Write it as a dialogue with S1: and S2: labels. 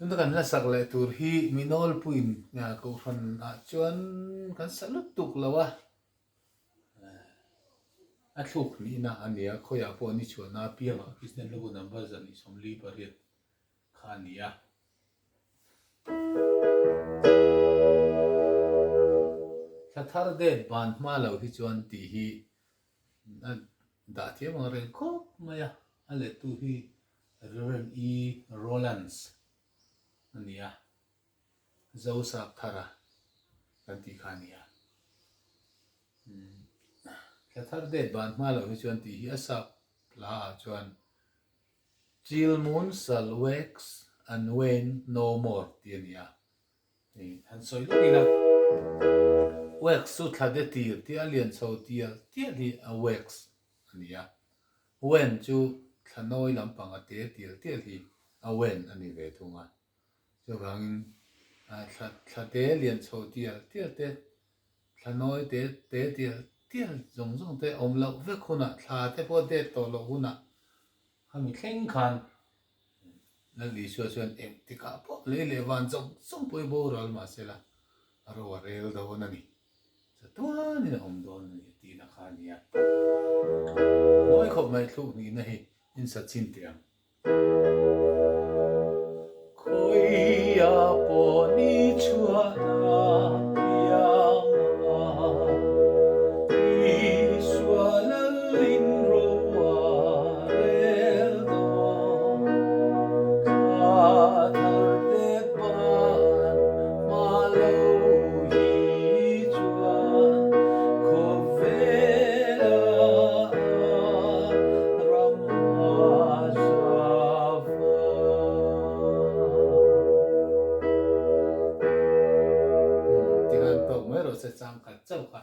S1: Tuna kan hla sak leh tur hi mi nawlpuiin kohhran ah chuan kan sa lutuk lo a, a thluk hnihna a nia, khawiah pawh ni chhuahna apiangah Kristian Hlabu number 148 kha a ni a. Thla thar det ban hma lo hi chuan tih hi a dah thiam ang reng khawp mai a, a lettu hi Rev. E. Rowlands a ni a, Zosap Thara kan tih kha a ni a. Thla thar det ban hma lo hi chuan tih hi a sap hla ah chuan Till moon shall wax and wane no more tih a ni a. Hei han sawi lawk ila, wax chu thla de tir tih a lian chho tial tial hi a wax a ni a, wane chu thla nawi lampang a te tial tial hi a wane a ni ve thung a. Chuvangin thla thla te lian chho tial tial te, thla nawi te te tial tial zawng zawng te awm loh vek hunah thla te pawh det tawh loh hunah khami thleng khan Lal Isua chuan engtikah pawh lei leh van zawng zawng pawh i boral mahsela a ro a rel dawn a ni. Chatuanin a awm dawn a ni tihna kha a ni a. Mawi khawp mai thluk hnihna hi insa chin teh ang. Khawiah pawh ni chhuahna piang a, Isua Lalin ro a rel dawn. Thla thar det ban hma lo hi chuan khawvela ram a za va. Tikhan tawk mai rawh se chang khat chauh kha.